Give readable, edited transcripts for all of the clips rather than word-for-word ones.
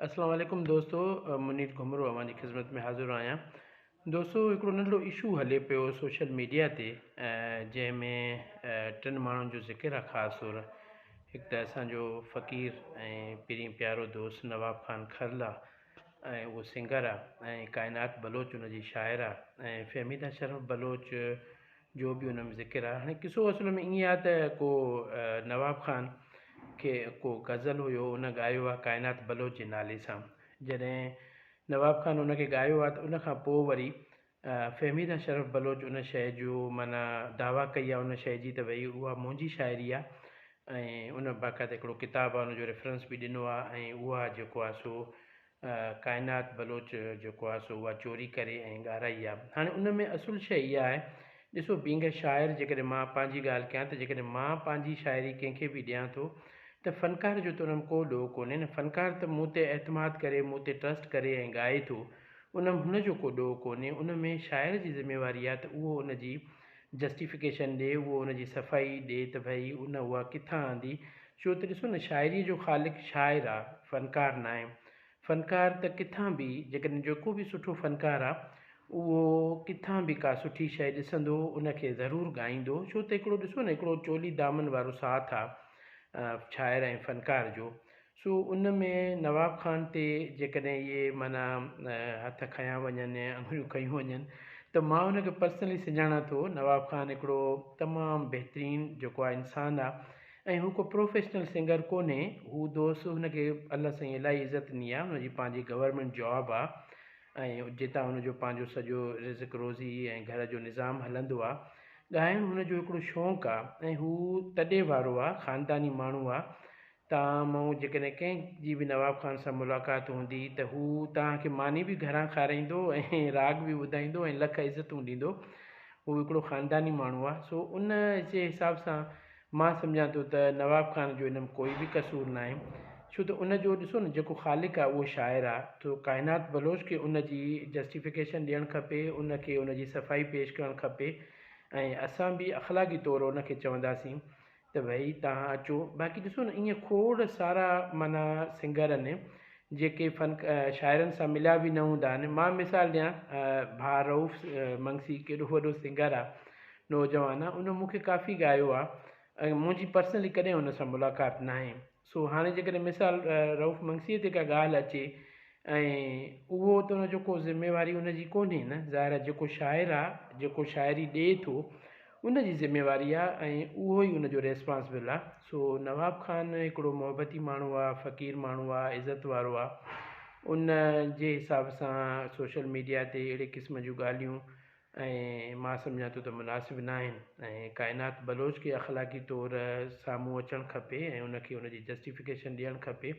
اسلام عليڪم دوستو منير گهمرو اوهان جي خدمت ۾ حاضر آهيان دوستو هڪڙو ننڍڙو اشو هلي پيو سوشل ميڊيا تي جنهن ۾ ٽن ماڻهن جو ذڪر آهي خاص طور هڪ ته اسان جو فقير ۽ پرين پيارو دوست نواب خان کرل آ ۽ اهو سنگر آ ۽ ڪائنات بلوچ ان جي شاعر آ ۽ فهميده شرف بلوچ جو به ان ۾ ذڪر آهي. هاڻي قصو اصل ۾ ائين آهي ته ڪو نواب خان کي ڪو غزل هيو ان ڳايو آهي ڪائنات بلوچ جي نالي سان. جڏهن نواب خان ان کي ڳايو آهي ته ان کان پوء وري فهميده شرف بلوچ ان شيء جو معنيٰ دعويٰ ڪئي آهي ان شيء جي ته ڀئي اها منهنجي شاعري آهي ۽ ان باقاعده هڪڙو ڪتاب آهي ان جو ريفرنس به ڏنو آهي ۽ اها جيڪو آهي سو ڪائنات بلوچ جيڪو آهي سو اها چوري ڪري ۽ ڳارائي آهي. هاڻي ان ۾ اصل شيء اها آهي ڏسو بينگ اي شاعر جيڪڏهن مان پنهنجي ڳالهه ڪيان ته جيڪڏهن مان پنهنجي شاعري ڪنهن کي به ڏيان ٿو ته فنڪار جو ته ان ۾ ڪو ڏوهه ڪونهي نه فنڪار ته مون تي اعتماد ڪري مون تي ٽرسٽ ڪري ۽ ڳائي ٿو ان ۾ هن جو ڪو ڏوهه ڪونهي ان ۾ شاعر جي ذميواري آهي ته اهو ان جي جسٽيفڪيشن ڏي اهو ان جي صفائي ڏي ته ڀئي ان اها ڪٿان آندي ڇو ته ڏسو نه شاعريء جو خالق شاعر آ، فنڪار ناهي. فنڪار ته ڪٿان به جيڪڏهن جيڪو به سٺو فنڪار آ، اهو ڪٿان به ڪا سٺي شيء ڏسندو، ان کي ضرور ڳائيندو. ڇو ته هڪڙو ڏسو نه هڪڙو چولي دامن وارو ساٿ آ شاعر ۽ فنڪار جو. سو ان ۾ نواب خان تي جيڪڏهن اهي معنيٰ هٿ کنيا وڃن آڱريون کنيون وڃن ته مان ان کي پرسنلي سڃاڻان ٿو نواب خان هڪڙو تمام بهترين جيڪو آهي انسان آهي ۽ هو ڪو پروفيشنل سنگر ڪونهي هو دوست هن کي الله سائين الاهي عزت ڏني آهي هن جي پنهنجي گورنمينٽ جاب آهي ۽ جتان هن جو پنهنجو سڄو رزق روزي ۽ گهر جو نظام هلندو آهي ڳائڻ هن جو هڪڙو شوق آهي ۽ هو تڏي وارو آهي خانداني ماڻهو آهي تان مون جيڪڏهن ڪنهن جي به نواب خان سان ملاقات هوندي ته هو توهان کي ماني به گهران کارائيندو ۽ راڳ به ٻڌائيندو ۽ لک عزتون ڏيندو. هو هڪڙو خانداني ماڻهو آهي. سو ان جي حساب سان مان سمجهان ٿو ته نواب خان جو ان ۾ ڪوئي به قصور ناهي. ڇو ته ان جو ڏسو نه جيڪو خالق آهي اهو شاعر آهي. سو ڪائنات بلوچ کي ان جي جسٽيفڪيشن ڏيڻ کپي، ان کي ان جي صفائي پيش ڪرڻ کپي ۽ اسان به اخلاقي طور ان کي چونداسين ته ڀئي توهان اچو باقي ڏسو نه ائين کوڙ سارا معنيٰ سنگر آهن جيڪي فن شاعرن سان مليا به نه هوندا آهن مان مثال ڏيان ڀاء رئوف منگسي ڪيڏو وڏو سنگر آهي نوجوان آهي ان مون کي ڪافي ڳايو آهي ۽ منهنجي پرسنلي ڪڏهن ان سان ملاقات ناهي سو هاڻي جيڪڏهن مثال رئوف منگسيء تي ڪا ڳالهه اچي ۽ اهو ته ان جو ڪو ذميواري ان جي ڪونهي نه ظاهر آهي جيڪو شاعر آهي جيڪو شاعري ڏئي ٿو ان جي ذميواري آهي ۽ اهو ئي ان جو ريسپانسبل آهي سو نواب خان هڪڙو محبتي ماڻهو آهي فقير ماڻهو آهي عزت وارو آهي ان جي حساب سان سوشل ميڊيا تي اهڙي قسم جون ڳالهيون ۽ مان سمجهان ٿو ته مناسب ناهن ۽ ڪائنات بلوچ کي اخلاقي طور سامهون اچڻ کپي ۽ ان کي ان جي جسٽيفڪيشن ڏيڻ کپي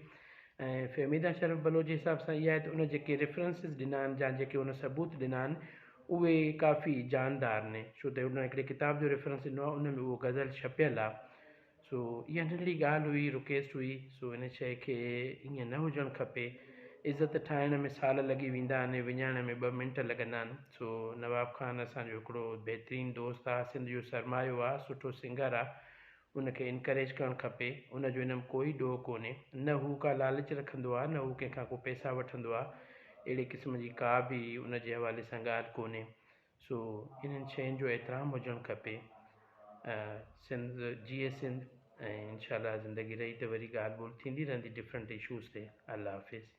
۽ فهميده شرف بلوچ جي حساب سان اها آهي ته ان جيڪي ريفرنسز ڏنا آهن يا جيڪي ان ثبوت ڏنا آهن اهي ڪافي جاندار آهن ڇو ته ان هڪڙي ڪتاب جو ريفرنس ڏنو آهي ان ۾ اهو غزل ڇپيل آهي سو اها ننڍڙي ڳالهه هئي، رڪيسٽ هئي، سو ان شيء کي ائين نه هجڻ کپي. عزت ٺاهڻ ۾ سال لڳي ويندا آهن، وڃائڻ ۾ ٻه منٽ لڳندا آهن. سو نواب خان اسان جو هڪڙو بهترين دوست آ، سنڌ جو سرمايو آ، سٺو سنگر آ، ان کي انڪريج ڪرڻ کپي، ان جو ان ۾ ڪوئي ڏوهه ڪونهي، نه هو ڪا لالچ رکندو آ، نه هو ڪنهن کان ڪو پئسا وٺندو آ، اهڙي قسم جي ڪا به ان جي حوالي سان ڳالهه ڪونهي. سو انهن شين جو احترام هجڻ کپي سنڌ جيئي سنڌ ۽ انشاء الله زندگي رهي ته وري ڳالهه ٻولهه ٿيندي رهندي ڊفرنٽ اشوز تي الله حافظ.